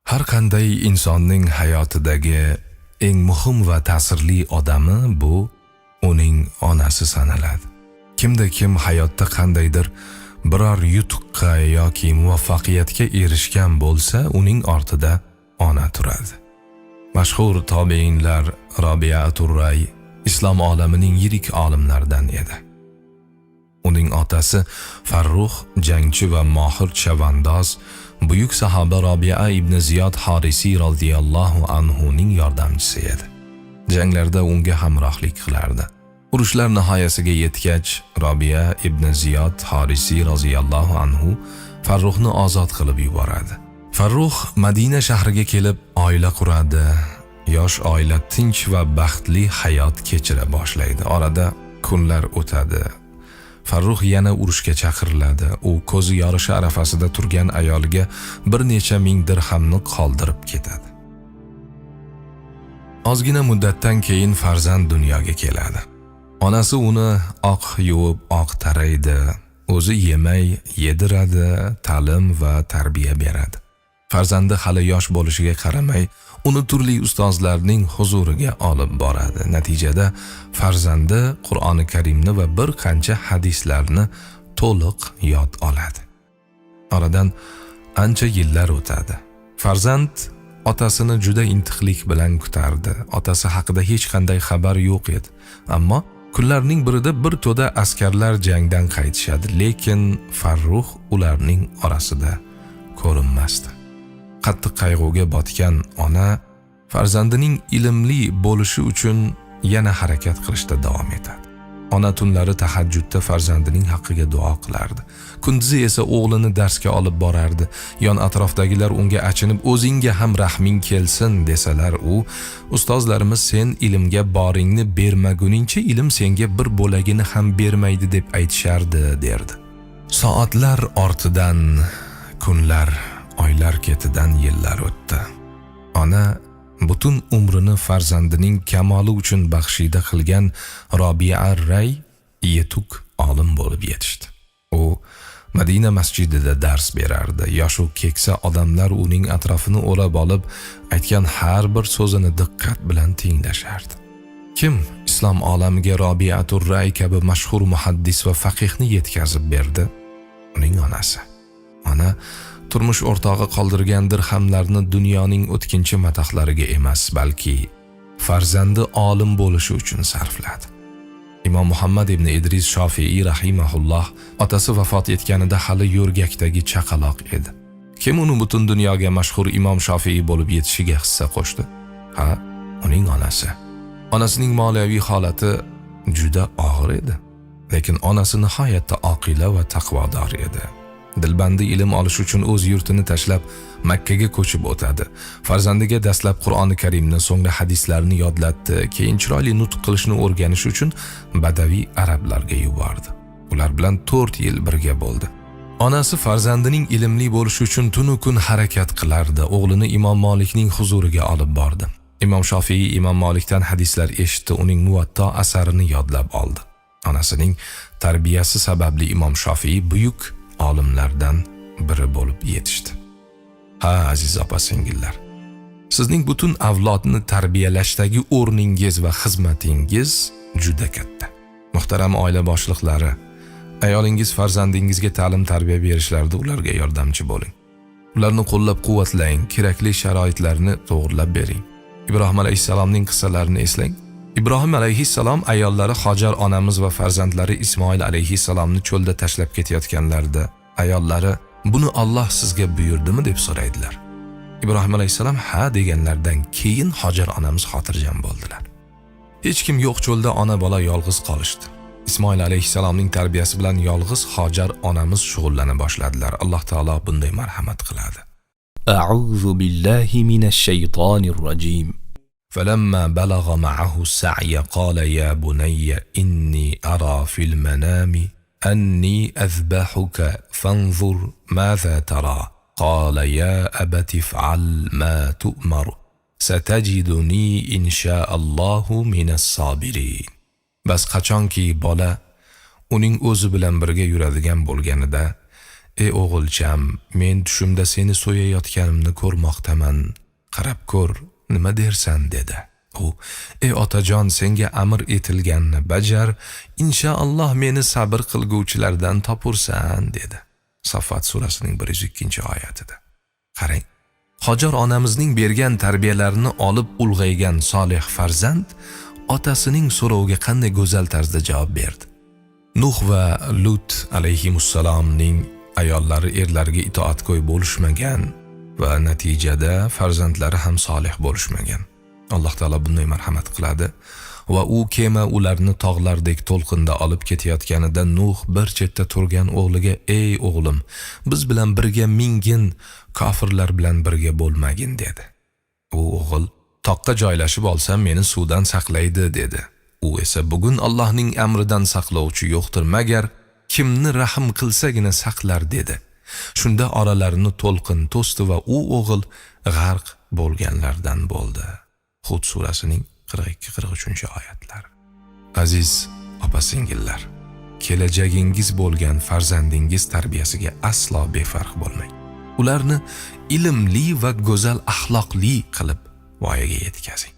Har qanday insonning hayotidagi eng muhim va ta'sirli odami bu uning onasi sanaladi. Kimda kim hayotda qandaydir biror yutuqqa yoki muvaffaqiyatga erishgan bo'lsa, uning ortida ona turadi. Mashhur tobiinlar Robiya Turray islom olamining yirik olimlaridan edi. Uning otasi Farruh jangchi va mohir chavandoz, buyuk sahoba Robiya ibn Ziyod Horisiy roziyallohu anhu ning yordamchisi edi. Janglarda unga hamrohlik qilardi. Urushlar nihoyasiga yetgach, Robiya ibn Ziyod Horisiy roziyallohu anhu Farruhni ozod qilib yuboradi. Farruh Madina shahriga kelib oila quradi. Yosh oila tinch va baxtli hayot kechira boshlaydi. Orada kunlar o'tadi. Farruh yana urushga chaqiriladi. U ko'zi yorishi arafasida turgan ayoliga bir necha ming dirhamni qoldirib ketadi. Ozgina muddatdan keyin farzand dunyoga keladi. Onasi uni oq yuvib, oq taraydi, o'zi yemay yediradi, ta'lim va tarbiya beradi. Farzandi hali yosh bo'lishiga qaramay, uni turli ustozlarning huzuriga olib boradi. Natijada farzandi Qur'oni Karimni va bir qancha hadislarni to'liq yod oladi. Oradan ancha yillar o'tadi. Farzand otasini juda intiqlik bilan kutardi. Otasi haqida hech qanday xabar yo'q edi. Ammo kunlarning birida bir to'da askarlar jangdan qaytishadi, lekin Farruh ularning orasida ko'rinmasdi. Qattiq qayg'uga botgan ona farzandining ilmli bo'lishi uchun yana harakat qilishda davom etadi. Ona tunlari tahajjudda farzandining haqqiga duo qilardi. Kunduzi esa o'g'lini darsga olib borardi. Yon atrofdagilar unga achinib, "O'zingga ham rahming kelsin" desalar, u, "Ustozlarimiz sen ilmga boringni bermaguningcha ilm senga bir bo'lagini ham bermaydi deb aytishardi" derdi. Soatlar ortidan kunlar, oylar ketidan yillar o'tdi. Ona butun umrini farzandining kamoli uchun baxshida qilgan Robiya Ray yetuk olim bo'lib yetishdi. U Madina masjidida dars berardi. Yoshu keksa odamlar uning atrofini o'rab olib, aytgan har bir so'zini diqqat bilan tinglashardi. Kim islom olamiga Robiatur Ray kabi mashhur muhaddis va faqihni yetkazib berdi? Uning onasi. Ona turmush o'rtog'i qoldirgan dirhamlarni dunyoning o'tkinchi matohlariga emas, balki farzandi olim bo'lishi uchun sarfladi. Imom Muhammad ibn Idris Shofiiy rahimahulloh otasi vafot etganida hali yo'rgakdagi chaqaloq edi. Kim uni butun dunyoga mashhur Imom Shofiiy bo'lib yetishiga hissa qo'shdi? Ha, uning onasi. Onasining moliyaviy holati juda og'ir edi. Lekin onasi nihoyatda oqila va taqvodor edi. Dilbandi ilm olish uchun o'z yurtini tashlab Makka ga ko'chib o'tadi. Farzandiga dastlab Qur'oni Karimni, so'ngra hadislarni yodlatdi, keyin chiroyli nutq qilishni o'rganish uchun badaviy arablarga yubordi. Ular bilan 4 yil birga bo'ldi. Onasi farzandining ilmli bo'lishi uchun tunu kun harakat qilardi. O'g'lini Imom Molikning huzuriga olib bordi. Imom Shofiiy Imom Molikdan hadislar eshitdi, uning Muvatto asarini yodlab oldi. Onasining tarbiyasi sababli Imom Shofiiy buyuk olimlardan biri bo'lib yetishdi. Ha, aziz opa-singillar, sizning butun avlodni tarbiyalashdagi o'rningiz va xizmatingiz juda katta. Muhtaram oila boshliqlari, ayolingiz farzandingizga ta'lim tarbiya berishlarida ularga yordamchi bo'ling. Ularni qo'llab-quvvatlang, kerakli sharoitlarni to'g'rilab bering. Ibrohim alayhissalomning qissalarini eslang. Ibrohim alayhissalom ayollari Hojar onamiz va farzandlari Ismoil alayhissalomni cho'lda tashlab ketayotganlarida ayollari "Buni Alloh sizga buyurdimi?" deb so'raydilar. Ibrohim alayhissalom ha deganlaridan keyin Hojar onamiz xotirjam bo'ldilar. Hech kim yo'q cho'lda ona bola yolg'iz qolishdi. Ismoil alayhissalomning tarbiyasi bilan yolg'iz Hojar onamiz shug'ullana boshladilar. Alloh taolo bunday marhamat qiladi. أعوذ بالله من الشيطان الرجيم. فلما بلغ معه السعي قال يا بني إني أرى في المنام أني أذبحك فانظر ماذا ترى قال يا أبت افعل ما تؤمر ستجدني إن شاء الله من الصابرين. Bas qachonki bola uning o'zi bilan birga yuradigan bo'lganida, Ey o'g'ilcham, men tushimda seni so'yayotganimni ko'rmoqdaman. Qarab ko'r, nima dersan?" dedi. U: "Ey otajon, senga amr etilganni bajar, inshaalloh meni sabr qilguvchilardan topursan" dedi. Saffat surasining 102-oyatida. Qarang, Hojor onamizning bergan tarbiyalarini olib ulg'aygan solih farzand otasining so'roviga qanday go'zal tarzda javob berdi. Nuh va Lut alayhimussalomning ayollari erlariga itoatko'y bo'lishmagan va natijada farzandlari ham solih bo'lishmagan. Alloh taolo bunday marhamat qiladi va u kema ularni tog'lardek to'lqinda olib ketayotganida Nuh bir chetda turgan o'g'liga: "Ey o'g'lim, biz bilan birga mingin, kofirlar bilan birga bo'lmagin" dedi. U o'g'il: "Toqqa joylashib olsam meni suvdan saqlaydi" dedi. U esa: "Bugun Allohning amridan saqlovchi yo'qdir, magar kimni rahm qilsagina saqlar" dedi. Shunda oralarini to'lqin to'sdi va u o'g'il g'arq bo'lganlardan bo'ldi. Hud surasining 42-43 oyatlari. Aziz opa-singillar, kelajagingiz bo'lgan farzandingiz tarbiyasiga aslo befarq bo'lmang. Ularni ilmli va go'zal axloqli qilib voyaga yetkazing.